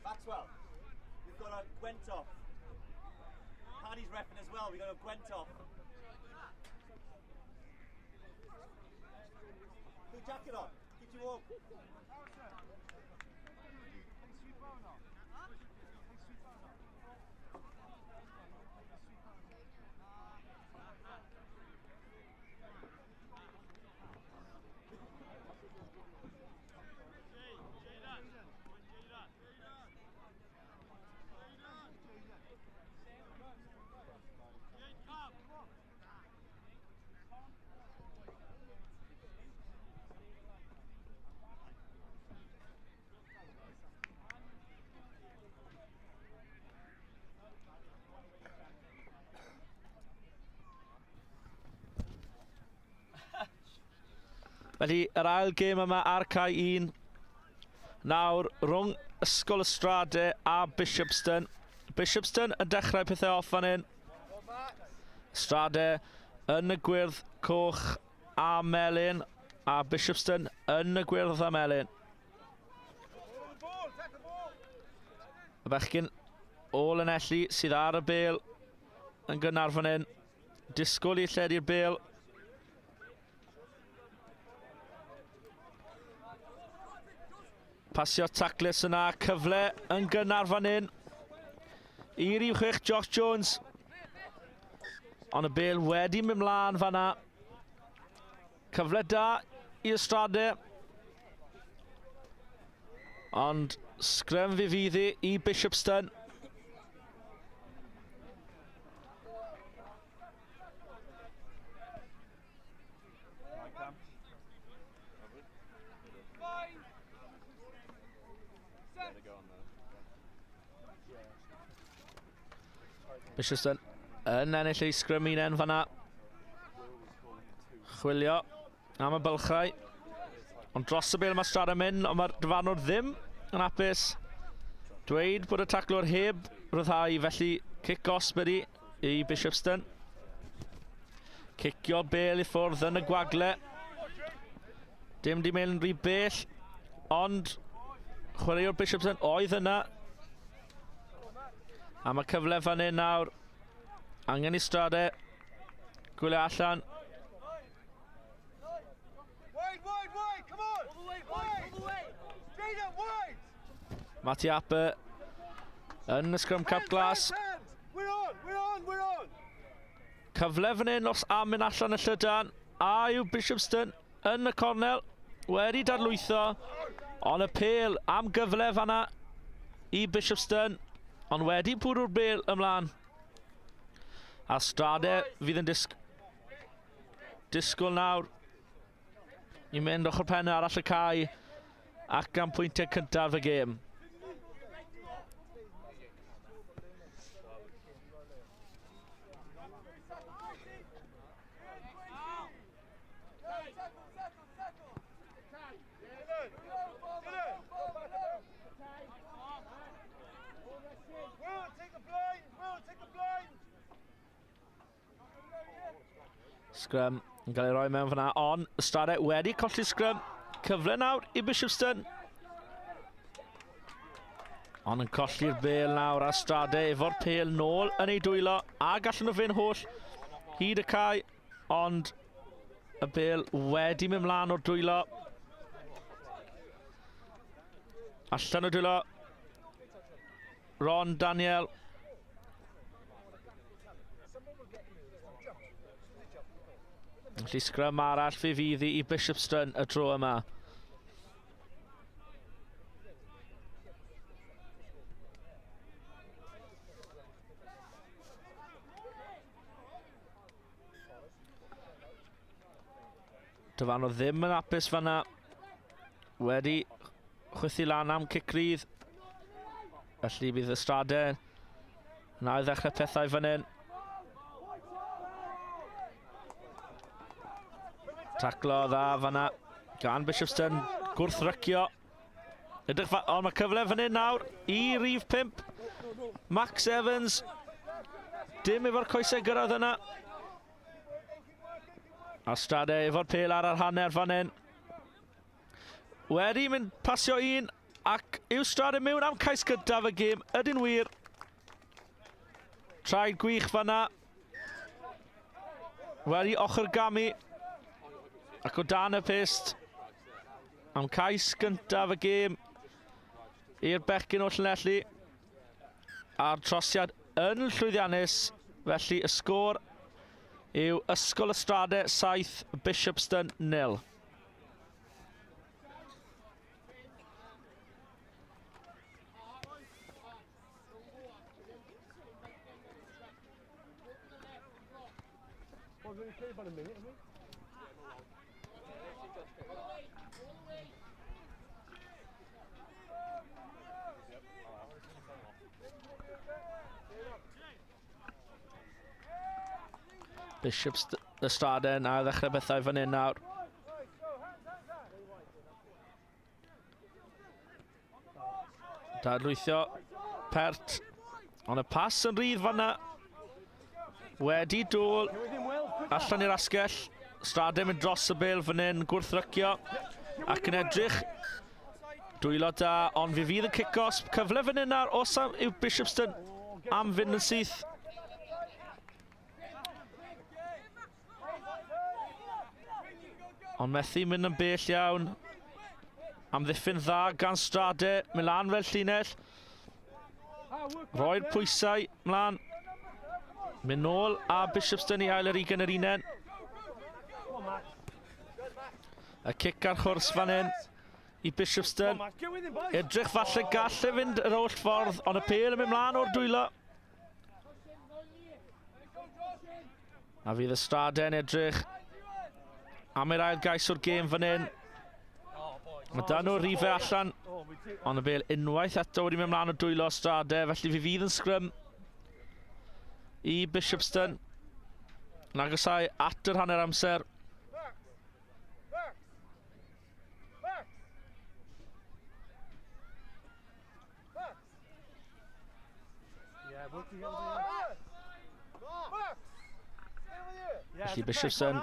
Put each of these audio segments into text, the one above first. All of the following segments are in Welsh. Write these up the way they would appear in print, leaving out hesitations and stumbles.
Maxwell, we've got a Gwent off. Paddy's reffing as well, we've got a Gwent off. Put your jacket on, keep you warm. Felly, yr ail gêm yma ar cae 1. Nawr, rhwng Ysgol y Strade a Bishopston. Bishopston yn dechrau pethau off fan hyn. Strade yn y gwyrdd coch a melyn, a Bishopston yn y gwyrdd a melyn. Y bechgyn o Lanelli sydd ar y bel yn gynnar fan hyn. Disgwyl i lledu'r bel. Pasio taclus yna, cyfle yn gynnar fan hyn. I rif 6, Josh Jones. Ond y bel wedi mynd mlaen fanna. Cyfle da i Estrade. Ond sgrem fi fydd i i Bishopston. Bishopston yn ennill ei sgrym un en fanna. Chwilio am y bylchau. Ond dros y bel mae Strada mynd, ond mae'r dyfarnwr ddim yn hapus. Dweud bod y taclwr heb ryddhau, felly cic gosb ydi i Bishopston. Cicio bel i ffwrdd yn y gwagle. Dim di mynd rhy bell, ond chwaraewr Bishopston oedd yna. A mae cyfle fan hyn nawr. Angen i Strade gwylio allan. Matty Apper yn y scrum cap glas. Cyfle fan hyn os am mynd allan y llydan. A yw Bishopston yn y cornel wedi dadlwytho. Ond y pel am gyfle fanna i Bishopston. Ond wedi bwrw'r bel ymlaen. A Strade fydd yn disg disgwyl nawr i mynd ochr pen arall y cae ac am pwyntiau cyntaf y gêm. Scrum yn cael ei roi mewn fyna, ond Strade wedi colli scrum. Cyfle nawr i Bishopston. Ond yn colli'r bel nawr a Strade efo'r pel nôl yn ei dwylo a gallen nhw fynd holl hyd y cae, ond y bel wedi mynd mlaen o'r dwylo. Allan o'r dwylo. Ron Daniel. Felly sgrym arall fe fydd i Bishopston y tro yma. Dyfano ddim yn apus fanna. Wedi chwythu lan am cic rydd. Felly bydd y Strade yn ail ddechrau pethau fan hyn. Taclo dda fanna gan Bishopston. Gwrthrycio. Edrych fa... Ond mae cyfle fan hyn nawr i rif 5. Max Evans. Dim efo'r coesau gyrraedd yna. A Strade efo'r pel ar yr hanner fan hyn. Wedi mynd pasio un ac yw Strade mewn am cais gyntaf y gêm. Ydyn wir. Traed gwych fanna. Wedi ochr gamu ac o dan y pyst am cais gyntaf y gêm i'r bechgyn o Llanelli. A'r trosiad yn llwyddiannus, felly y sgôr yw Ysgol y Strade 7, Bishopston 0. Well, we've only played about a minute, haven't we? Bishops y Straden a ddechrau bethau fan hyn nawr. Dadlwythio pert. Ond y pas yn rhydd fanna. Wedi dôl allan i'r asgell. Strade mynd dros y bel fan hyn, gwrthrycio ac yn edrych. Dwylo da, ond fi fydd y cic-osb. Cyfle fan hyn ar os am, yw Bishopston am fynd yn syth. Ond methu mynd yn bell iawn. Amddiffyn dda gan Strade. Mynd lan fel llinell. Roi'r pwysau mlaen. Mynd nôl a Bishopston i ail yr ugen yr unen. Y cic ar chwrs fan hyn i Bishopston. Edrych falle gall e fynd yr holl ffordd, ond y pêl yn mynd mlaen o'r dwylo. A fydd y Strade'n edrych am yr ail gais o'r gêm fan hyn. Mae dan nhw rifau allan, ond y bel unwaith eto wedi mynd mlaen o dwylo Strade, felly fi fydd yn sgrym i Bishopston. Yn agosau at yr hanner amser. Felly Bishopson,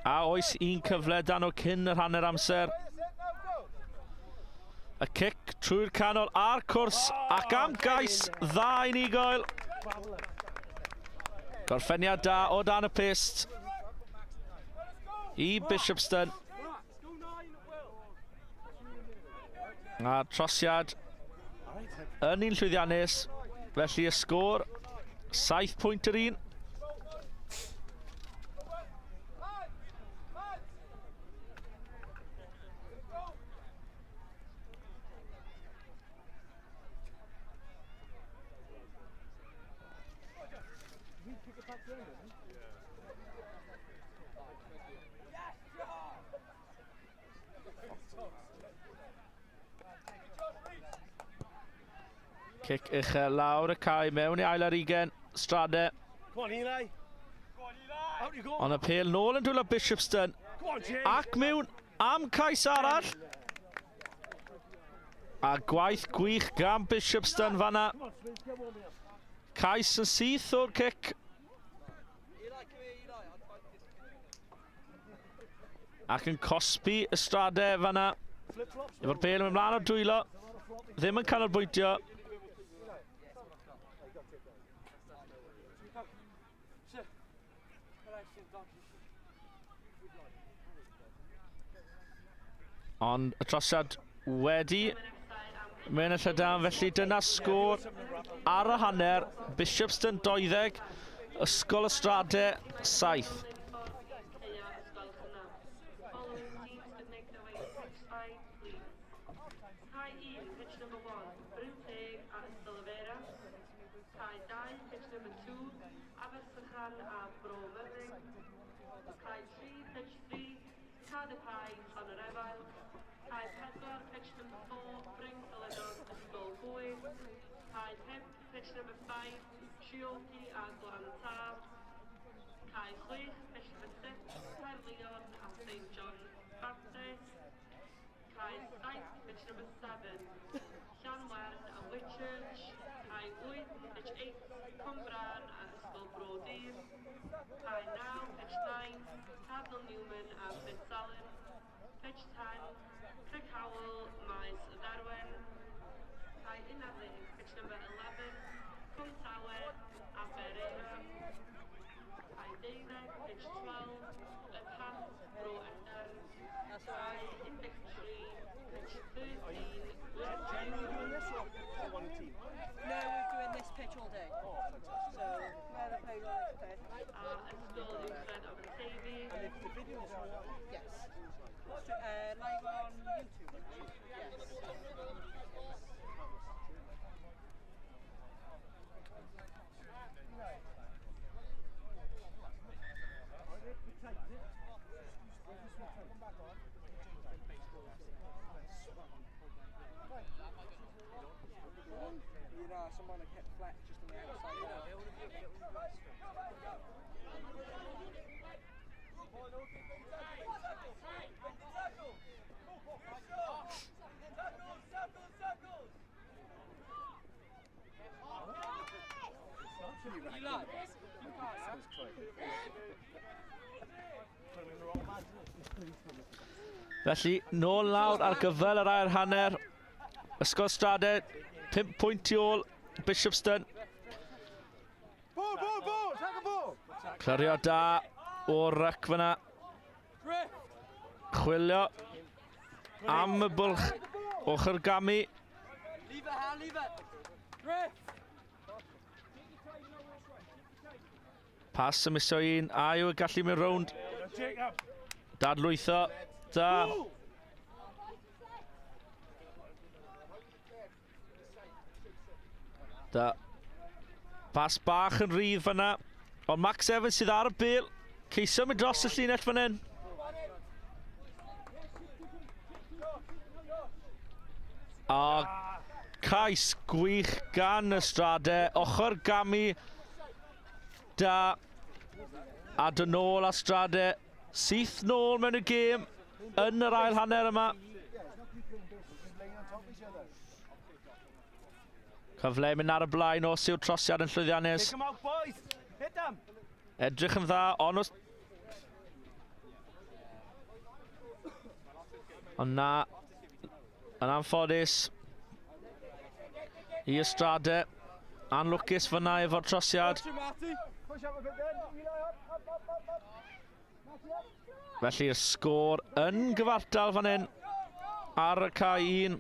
a oes un cyfle dan o cyn yr hanner amser. Y cic trwy'r canol a'r cwrs ac am gais dda unigol. Gorffeniad da o dan y pyst i Bishopston. A'r trosiad yn un llwyddiannus, felly y sgôr 7 pwynt yr un. Cic uchel lawr y cae mewn i ail ar ugen. Strade. Ond y pel nôl yn dwylo Bishopston. Ac mewn am cais arall. A gwaith gwych gan Bishopston fanna. Cais yn syth o'r cic. Ac yn cosbi y Strade fanna. Efo'r bel yn mynd mlaen o'r dwylo. Ddim yn canolbwyntio. Ond y trosiad wedi mewn y llydan, felly dyna sgôr ar y hanner. Bishopston 20, Ysgol y Strade 7. Felly, nôl nawr ar gyfer yr ail hanner. Ysgol Strade, 5 pwynt tu ôl Bishopston. Clirio da o'r ryc fyna. Chwilio am y bwlch ochr gamu. Pas yn miso un, a yw y gallu mynd rownd. Dadlwytho, da. Da. Pas bach yn rhydd fyna. Ond Max Evans sydd ar y bêl. Ceisio mynd dros y llinell fan hyn. A cais gwych gan y Strade. Ochr gamu da. A dyn ôl a Strade. Syth nôl mewn y gêm yn yr ail hanner yma. Cyfle i mynd ar y blaen os yw'r trosiad yn llwyddiannus. Edrych yn dda, ond os... Ond na, yn anffodus, i Estrade, anlwcus fyna efo'r trosiad. Felly'r sgôr yn gyfartal fan hyn ar y cae un.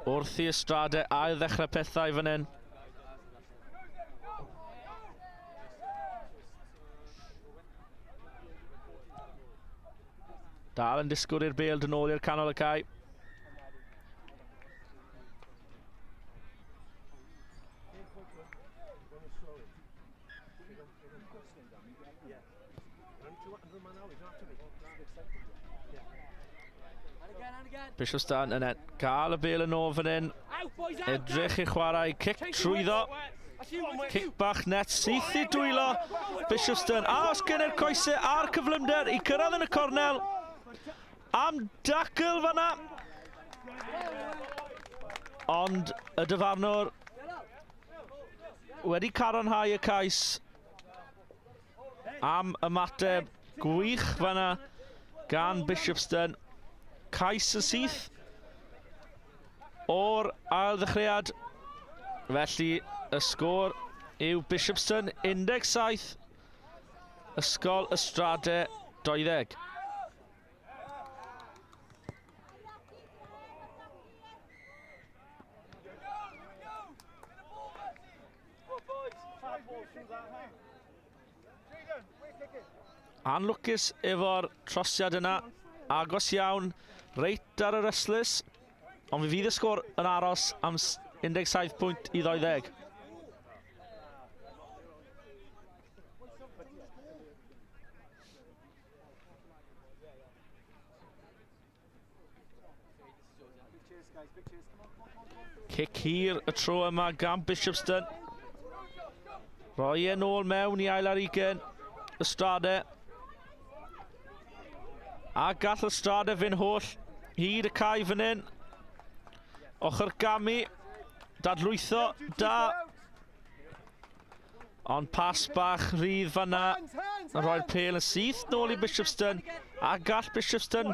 Wrth i Estrade ail ddechrau pethau fan hyn. Dal yn disgwyl i'r bêl dyn ôl i'r canol y cae. Bishopston yn cael y bêl yn ôl fan hyn. Edrych i chwarae cic trwyddo. Cic bach net syth i dwylo Bishopston. A os gen i'r coesau a'r cyflymder i cyrraedd yn y cornel. Am dacl fanna. Ond y dyfarnwr wedi cadarnhau y cais am ymateb gwych fanna gan Bishopston. Cais yn syth o'r ail ddechreuad. Felly y sgôr yw Bishopston 17, Ysgol y Strade 20. Anlwcus efo'r trosiad yna. Agos iawn, reit ar yr ystlys. Ond fe fydd y sgôr yn aros am 17 pwynt i 20. Cic hir y tro yma gan Bishopston. Roi e nôl mewn i ail ar ugen. Ystrade. A gall Ystrade fynd holl hyd y cae fan hyn. Ochr gamu. Dadlwytho. Da. Ond pas bach rhydd fanna yn rhoi'r pêl yn syth nôl i Bishopston. A gall Bishopston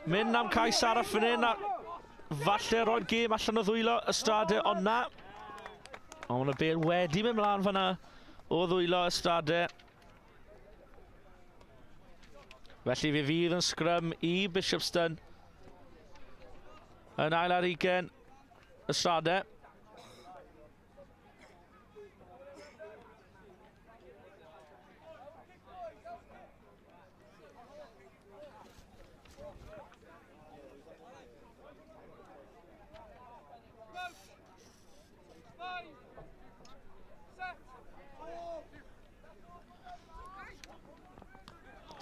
mynd am cais arall fan hyn a falle roi'r gêm allan o ddwylo Ystrade, ond na. Ond y bêl wedi mynd mlaen fanna o ddwylo Ystrade. Felly fe fydd yn sgrym i Bishopston yn ail ar ugen Ystrade.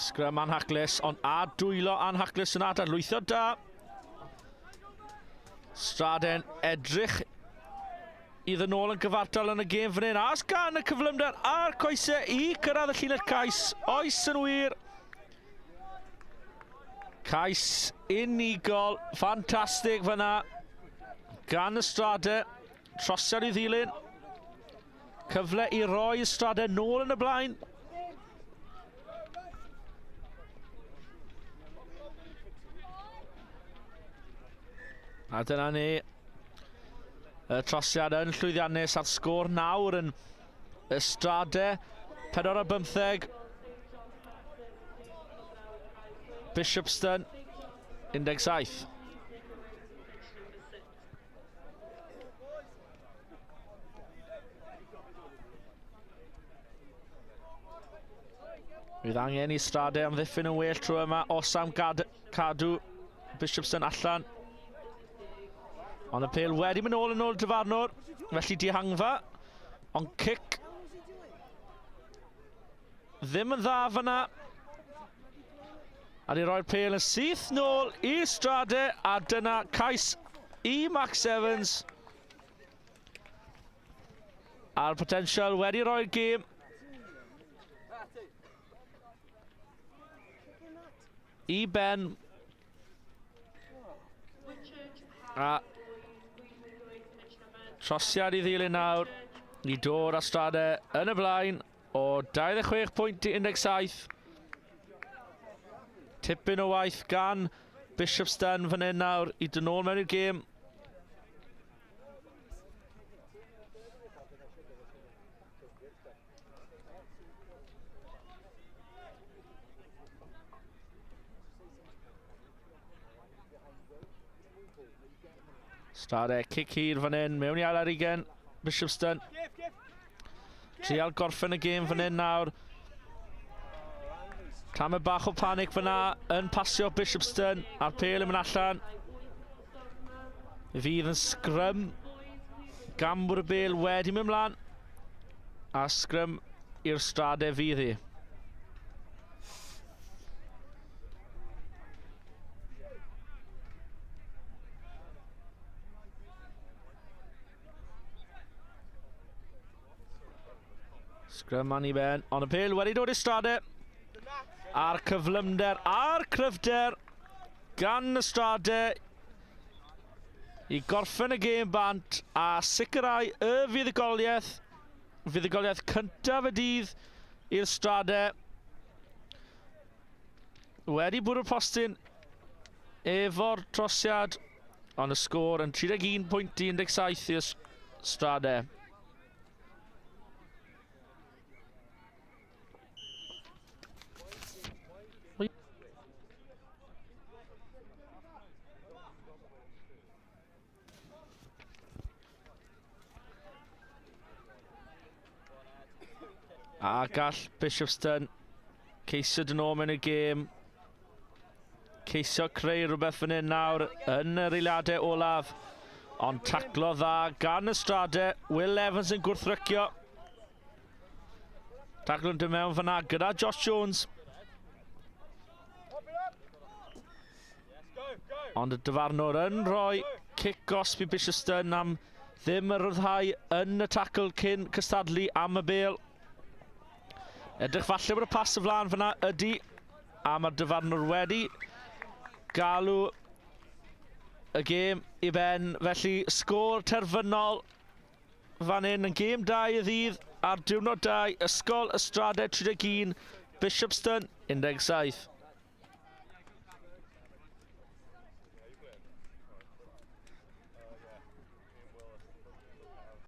Sgrym anhaclus, ond a dwylo anhaclus yna, dadlwytho da. Straden edrych iddyn nôl yn gyfartal yn y gêm fan hyn. As gan y cyflymder a'r coesau i gyrraedd y llinell cais. Oes yn wir. Cais unigol, ffantastig fyna gan y Strade. Trosiad i ddilyn. Cyfle i roi y Strade nôl yn y blaen. A dyna ni. Y trosiad yn llwyddiannus a'r sgôr nawr yn y Strade. 4 ar 15. Bishopston 17. Bydd angen i Strade amddiffyn yn well trwy yma os am cadw Bishopston allan. Ond y pel wedi mynd ôl yn ôl dyfarnwr, felly dihangfa. Ond cic ddim yn dda fyna. A di roi'r pel yn syth nôl i Strade, a dyna cais i Max Evans. A'r potensial wedi roi'r gêm i ben. A trosiad i ddilyn nawr i dod â Strade yn y blaen o 26 pwynt i 17. Tipyn o waith gan Bishopston fan hyn nawr i dod nôl mewn i'r gêm. Strade, cic hir fan hyn, mewn i ail ar ugen, Bishopston. Trial gorffen y gêm fan hyn nawr. Tamed bach o panic fyna yn pasio Bishopston a'r pêl yn mynd allan. Fydd yn sgrym gan bod y bêl wedi mynd mlaen. A sgrym i'r Strade fydd hi. Sgrym an i ben, ond y pêl wedi dod i Strade. A'r cyflymder a'r cryfder gan y Strade i gorffen y gêm bant a sicrhau y fuddugoliaeth, fuddugoliaeth cyntaf y dydd i'r Strade. Wedi bwrw'r postyn efo'r trosiad, ond y sgôr yn 31.17 i'r Strade. A gall Bishopston ceisio dyn ôl mewn y gêm. Ceisio creu rhywbeth fan hyn nawr yn yr eiliadau olaf. Ond taclo dda gan y Strade. Will Evans yn gwrthrycio. Taclo'n dod mewn fyna gyda Josh Jones. Ond y dyfarnwr yn rhoi cic gosb i Bishopston am ddim y rhyddhau yn y tacl cyn cystadlu am y bel. Edrych falle bod y pas y flaen fyna ydy, a mae'r dyfarnwr wedi galw y gêm i ben. Felly sgôr terfynol fan hyn yn gêm 2 y ddydd ar diwrnod 2, Ysgol Ystrade 31, Bishopston 17.